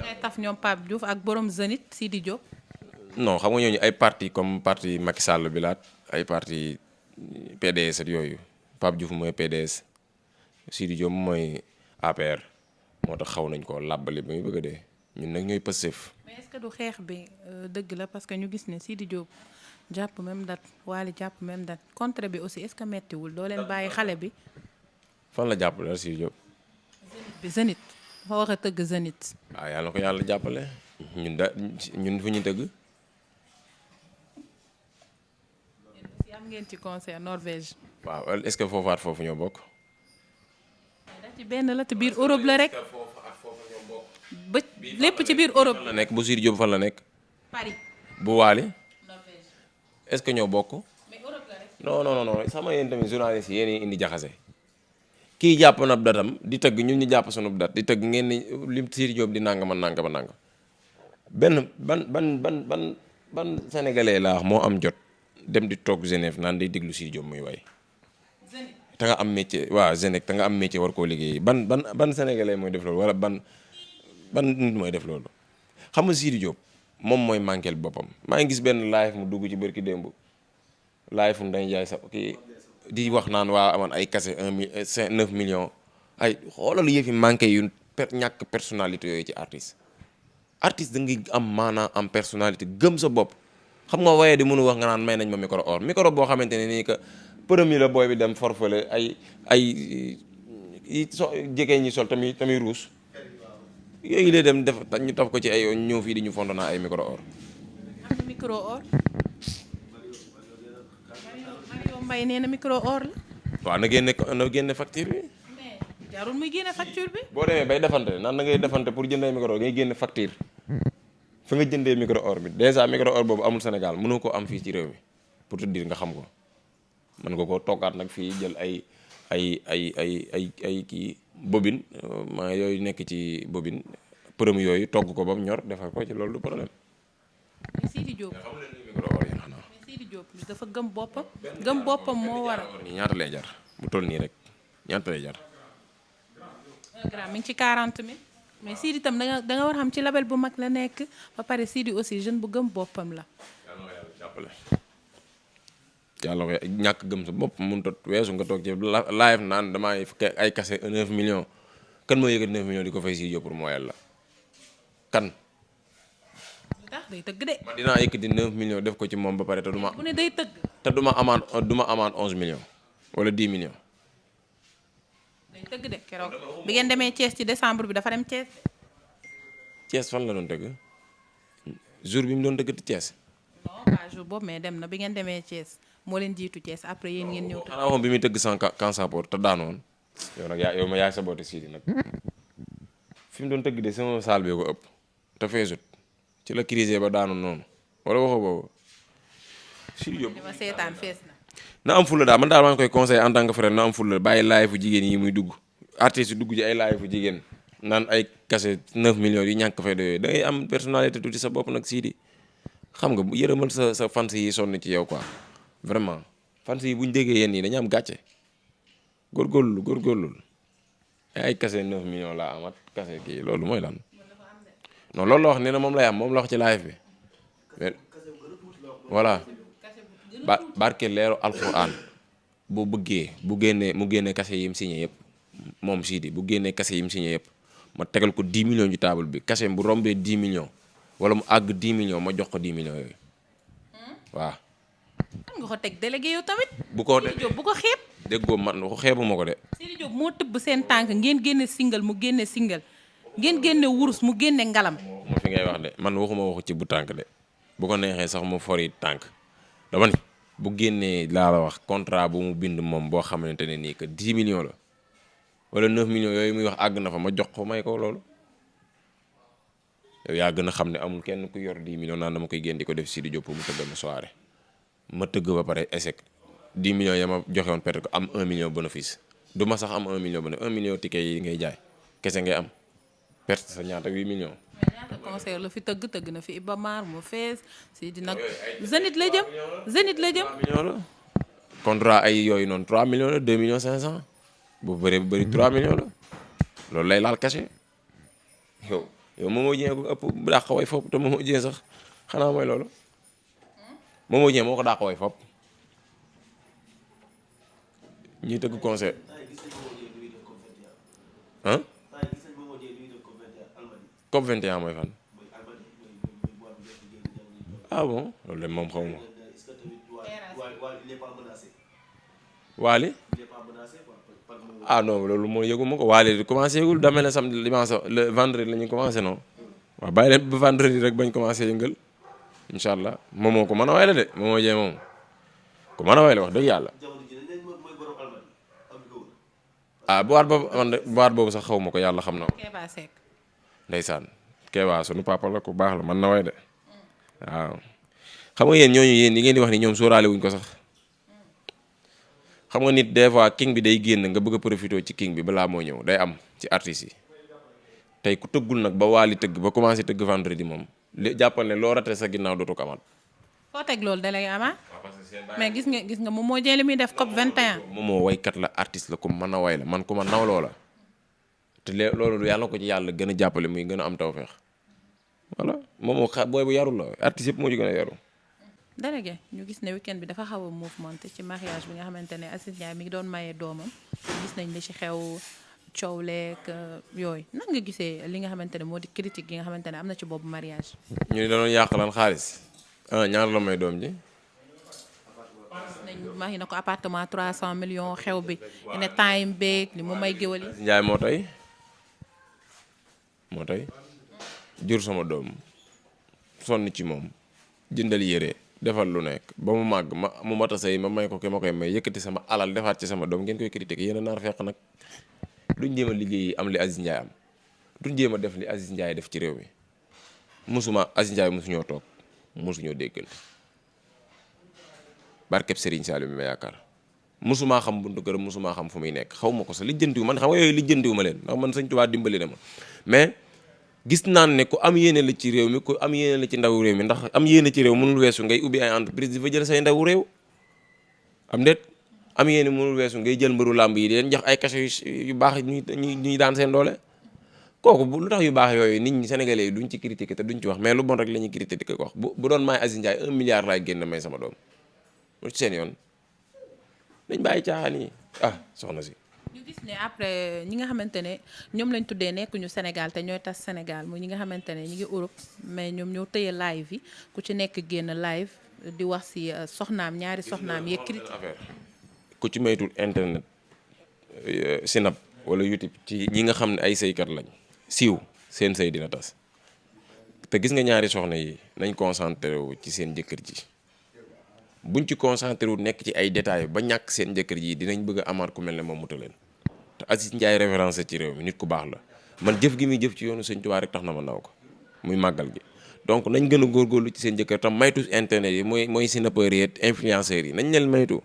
ngay taf ñoom Pape Diouf ak borom Zénith Sidi Diop. non xam nga ñooñu ay parti comme parti Macky Sall bi laat ay parti PDS ak yooyu Pape Diouf mooy PDS Sidi Diop mooy APR moo tax xaw nañ koo làbbali ba muy bëgg a dee ñun nag ñooy Pastef. mais est-ce que du xeex bi dëgg la parce que ñu gis ne Sidi Diop jàpp même date Wally jàpp même date contre bi aussi est-ce que mettiwul doo leen bàyyi xale bi. fan la jàpp dara Sidi Diop. bi Zénith dafa wax a tëgg Zénith. waaw yàlla na ko yàlla jàppale ñun fu ñu tëgg. si am ngeen ci concert Norvège. waaw est-ce que foofaat foofu ñoo bokk. da ci benn la te biir Europe la rek. ba lépp ci biir Europe. fan la nekk bu Sidi Diop fan la nekk. Paris. bu Wally Norvège. est-ce que ñoo bokk. mais Europe la rek. non sama yéen tamit journaliste yi yéen indi jaxase. kii jàpp na ab datam di tëgg ñun ñu jàpp sunu dat di tëgg ngeen ni lim Sidi Diop di nangama nangam. benn ban sénégalais laa wax moo am jot dem di toog Genève naan day déglu Sidi Diop muy way te nga am métier waaw Genève te nga am métier war koo liggéey ban sénégalais mooy def loolu wala ban nit mooy def loolu. xam nga Sidi Diop moom mooy manqué boppam maa ngi gis benn live mu dugg ci bërki démb live mu dañ jaay sa kii di wax naan waa amoon ay kase 9 millions ay xoolal yëfi manqué yu ñàkk personnalité yooyu ci artiste da ngay am maanaa am personnalité gëm sa bopp xam nga waaye di mënu wax nga naan may nañ ma micro boo xamante ne nii que premier la booy bi dem forfale ay jege ñi sol tamit ruus yooyu lay dem def ñu taf ko ci ay ñëw fii di ñu fonto naa ay micro or. am na micro or. Mario Mbaye nee na micro or la. waaw na génne facture bi. mais jarul muy génne facture bi. boo demee bay defante naan na ngay defante pour jëndee micro or ngay génne facture fa nga jëndee micro or bi déjà micro or boobu amul Sénégal mënoo ko am fii ci réew mi pour te dire nga xam ko mën nga koo toggaat nag fii jël ay kii bobine maa yooyu nekk ci bobine përëm yooyu togg ko ba mu ñor defar ko ci loolu du problème. mais Sidi Diop. mais Sidi Diop dafa gëm boppam moo war a. ñaata lay jar bu toll nii rek ñaata lay jar. 1 gramme mi ngi ci 40 000 mais Sidi itam da nga war a xam ci label bu mag la nekk ba pare Sidi aussi jeune bu gëm boppam la. yàlla ko ñàkk gëm sa bopp mënut a weesu nga toog ci live naan damay ay kase 9 millions kan moo yëkkati 9 millions di ko fay Sidi Diop pour moo yàlla kan. lu tax day tëgg de. man dinaa yëkkati 9 millions def ko ci moom ba pare te du ma. bu ne day tëgg. te du ma amaat 11 millions wala 10 millions. day tëgg de keroog bi ngeen demee Thiès ci décembre bi dafa dem Thiès. Thiès fan la doon tëgg jour bi mu doon tëgg Thiès. non pas jour boobu mais dem na bi ngeen demee Thiès moo leen jiitu Thiès après yéen ngeen ñëw. xanaa moom bi muy tëgg sans Kansapor te daanoon yow nag yow ma yaay saboté Sidi nag fi mu doon tëgg de sama saal bi ko ëpp te feesut ci la crise ba daanoon noonu wala waxoo boobu Sidi Diop. li ma seetaan fees na. na am fulla daal man daal maa ngi koy conseillé en tant que frère na am fulla bàyyi laay fu jigéen yi muy dugg artistes yi dugg ci ay laay fu jigéen naan ay kase 9 millions yi ñàkk fay doyoo da ngay am personnalité tuuti sa bopp nag Sidi xam nga yërëmal sa fans yi sonn ci yow quoi vraiment fans yi buñ déggee yéen yi dañu am gàcce góorgóorlu ay kase 9 millions laa amat kase kii loolu mooy lan non loolu la wax nee na moom lay am moom la wax ci live bi mais voilà barke leeru alquran boo bëggee mu génnee kase yi mu signé yëpp moom Sidi bu génnee kase yi mu signé yëpp ma tegal ko 10 millions ci table bi kase bu rombee 10 millions wala mu àgg 10 millions ma jox ko 10 millions yooyu waaw. nga ko teg délégué yow tamit. bu ko Sidi Diop bu ko xeeb. déggoo man waxu xeebu ma ko de. Sidi Diop moo tëbb seen tànk ngeen génne single mu génne single ngeen génne wurus mu génne ngalam. ma fi ngay wax de man waxuma waxu ci bu tànk de bu ko neexee sax mu fori tànk dama ni bu génnee laa la wax contrat bu mu bind moom boo xamante ne nii que 10 millions la wala 9 millions yooyu muy wax àgg na fa ma jox ko may ko loolu. yow yaa gën a xam ne amul kenn ku yor 10 millions naan dama koy génn di ko def Sidi Diop pour mu tëggal ma soirée ma tëgg ba pare échec 10 millions ya ma joxe woon peut-être am 1 million bénéfice du ma sax am 1 million bénéfice 1 million ticket yi ngay jaay kese ngay am perte sa ñaata 8 millions. mais ñaata concert la fi tëgg na fi Iba Mar mu fees Sidi nag Zénith la jëm. 3 millions la contrat ay yooyu noonu 3 millions la 2 millions 500 bu bëri 3 millions la loolu lay laal cachet yow yow Momo Dieng ko ëpp dàq way fopp te Momo Dieng sax xanaa mooy loolu Momo Dieng moo ko dàq way fopp ñuy tëgg concert ah COP 21 mooy fan ah bon loolu de moom xaw ma Waly ah non loolu moo yëguma ko Waly commencé yëgul dama ne samedi dimanche le vendredi la ñu commencé non waaw bàyyi leen ba vendredi rek bañ commencé yëngal incha allah moom moo ko mën a way la de Momo Dieng moom ko mën a way la wax dëgg yàlla ah boîte boobu sax xaw ma ko yàlla xam na ko Kéba Seck. ndeysaan Kéba sunu papa la ku baax la mën na way de waaw xam nga yéen ñooñu yéen yi ngeen di wax ni ñoom sóoraale wuñ ko sax xam nga nit des fois king bi day génn nga bëgg a profité ci king bi balaa moo ñëw day am ci artistes yi tey ku tëggul nag ba Waly tëgg ba commencé tëgg vendredi moom li jàppal ne loo rate sa ginnaaw dootu ko amaat. foo teg loolu da lay amaat mais gis nga moom moo jëlee li muy def COP 21. moom moo waykat la artiste la ku mën a way la man ku ma nawloo la te loolu yàlla ko ci yàlla gën a jàppale muy gën a am tawfeex voilà moom moo booy bu yarul la artiste yëpp moo ci gën a yaru. délégué ñu gis ne weekend bi dafa xaw a mouvementé ci mariage bi nga xamante ne Aziz Ndiaye mi ngi doon maye doomam gis nañ li ci xew coow leeg yooyu nan nga gisee li nga xamante ne moo di critique yi nga xamante ne am na ci boobu mariage. ñu ne dañoo yàq lan xaalis ñaar la may doom ji. gis nañ mari na ko appartement 300 millions xew bi ne time beeg li mu may géwal yi. Ndiaye moo tey jur sama doom sonn ci moom jëndal yére defal lu nekk ba mu màgg mu mata say ma may ko ki ma koy may yëkkati sama alal defaat ci sama doom ngeen koy critiquer yéen a naar fekk nag duñ jéem a liggéey am li Aziz Ndiaye am duñ jéem a def li Aziz Ndiaye def ci réew mi musuma Aziz Ndiaye musuñoo toog musuñoo déggante barkeb Serigne Saliou mi ma yaakaar musumaa xam buntu këram musumaa xam fu muy nekk xaw ma ko sax lijjantiwu man xam nga yooyu lijjantiwu ma leen ndax man Sëñ Tuubaa dimbali na ma mais gis naan ne ku am yéene la ci réew mi ku am yéene la ci ndawu réew mi ndax am yéene ci réew mënul weesu ngay ubbi ay entreprise di fa jël say ndawu réew am déet am yéene mënul weesu ngay jël mbëru làmb yi di leen jox ay cachet yu baax ñuy daan seen doole kooku lu tax yu baax yooyu nit ñi sénégalais yi duñ ci critiquer te duñ ci wax mais lu bon rek la ñuy critiquer ko wax bu doon maay Aziz Ndiaye 1 milliard laay génn may sama doom lu ci seen yoon dañ bàyyi caaxaan yi soxna si. ñu gis ne après ñi nga xamante ne ñoom lañ tuddee nekkuñu Sénégal te ñooy tas Sénégal muy ñi nga xamante ne ñi ngi Europe mais ñoom ñoo tëye live yi ku ci nekk génn live di wax si soxnaam ñaari soxnaam yeeg critique ku ci maytul internet Snap wala YouTube ci ñi nga xam ne ay sëykat lañ siiw seen sëy dina tas te gis nga ñaari soxna yi nañ concentré wu ci seen jëkkër ji buñ ci concentré wu nekk ci ay détails ba ñàkk seen jëkkër ji dinañ bëgg a amaat ku mel ne moom mu leen te Aziz Ndiaye référence ci réew mi nit ku baax la man jëf gi muy jëf ci yoonu Sëñ Tuubaa rek tax na ma naw ko muy màggal gi donc nañ gën a góorgóorlu ci seen jëkkër tam maytu internet yi mooy sinapeur yi influenceurs yi nañ leen maytu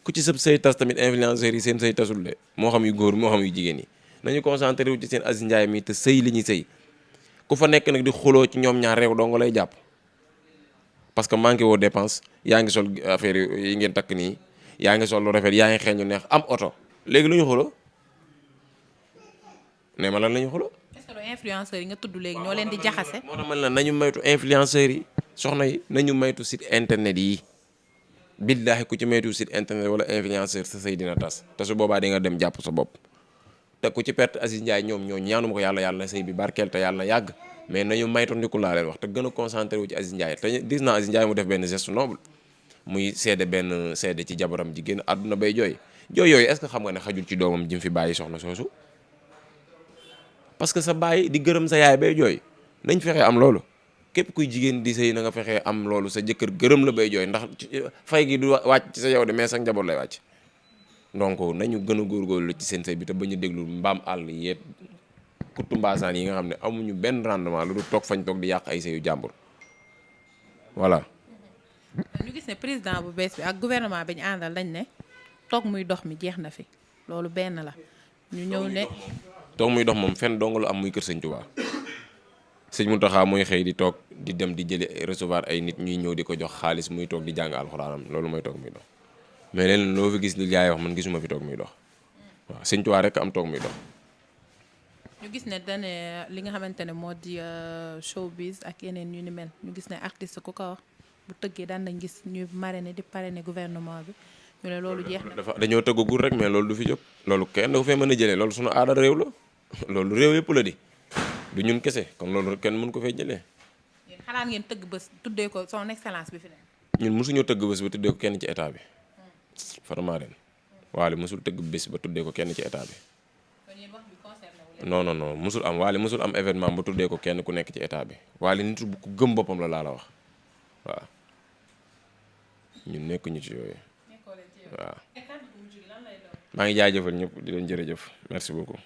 ku ci sëb say tas tamit influenceurs yi seen say tasul de moo xam yu góor moo xam yu jigéen yi nañu concentré wu ci seen Aziz Ndiaye mi te sëy li ñuy sëy ku fa nekk nag di xuloo ci ñoom ñaar réew dong lay jàpp parce que manqué woo dépense yaa ngi sol affaire yi ngeen takk nii yaa ngi sol lu rafet yaa ngi xeeñ lu neex am oto léegi lu ñu xuloo ne ma lan la ñu xuloo. est-ce que influenceurs yi nga tudd léegi ñoo leen di jaxase. moo tax man la nañu maytu influenceurs yi soxna yi nañu maytu site internet yi billaahi ku ci maytu site internet wala influenceur sa sëy dina tas te su boobaa di nga dem jàpp sa bopp te ku ci perte Aziz Ndiaye ñoom ñoo ñaanuma ko yàlla na sëy bi barkeel te yàlla na yàgg mais nañu maytu ndiku laa leen wax te gën a concentré wu ci Aziz Ndiaye te gis naa Aziz Ndiaye mu def benn geste noble muy benn seede ci jabaram ji génn àdduna bay jooy yooyu est-ce que xam nga ne xajul ci doomam ji mu fi bàyyi soxna soosu parce que sa bàyyi di gërëm sa yaay bay jooy nañ fexe am loolu képp kuy jigéen di sëy na nga fexe am loolu sa jëkkër gërëm la bay jooy ndax fay gi du wàcc ci sa yow de mais sa njaboot lay wàcc donc nañu gën a góorgóorlu ci seen sëy bi te ba ñu déglu mbaam àll yeet kuttu mbaasaan yi nga xam ne amuñu benn rendement lu du toog fañ toog di yàq ay sëyu jàmbur voilà. ñu gis ne président bu bees bi ak gouvernement bi ñu àndal dañ ne toog muy dox mi jeex na fi loolu benn la ñu ñëw ne. toog muy dox moom fenn dong la am muy kër Sëñ Tuubaa Sëñ Muntaxa mooy xëy di toog di dem di jëli recevoir ay nit ñuy ñëw di ko jox xaalis muy toog di jàng alxuraanam loolu mooy toog muy dox mais leneen loo fi gis li gars yi wax man gisuma fi toog muy dox waaw Sëñ Tuubaa rek am toog muy dox ñu gis ne dane li nga xamante ne moo di showbiz ak yeneen yu ni mel ñu gis ne artiste ku ko wax bu tëggee daan nañ gis ñuy marrainer di parrainer gouvernement bi ñu ne loolu jeex na. dafa dañoo tëggagul rek mais loolu du fi jóg loolu kenn du fee mën a jëlee loolu suñu aada réew la loolu réew yëpp la di du ñun kese kon loolu kenn mën ko fee jëlee. yéen xalaat ngeen tëgg bés tuddee ko son excellence bi fi ne. ñun mosuñoo tëgg bés ba tuddee ko kenn ci état bi vraiment ren Wally mosul tëgg bés ba tuddee ko kenn ci état bi. kon yéen wax bi concerné wu leen. non mosul am Wally mosul am événement ba tuddee ko kenn ku nekk ci état bi Wally nit bu ko gëm boppam la laa la wax waaw ñun nekkuñu ci yooyu waaw. maa ngi jaajëfal ñëpp di leen jërëjëf merci beaucoup.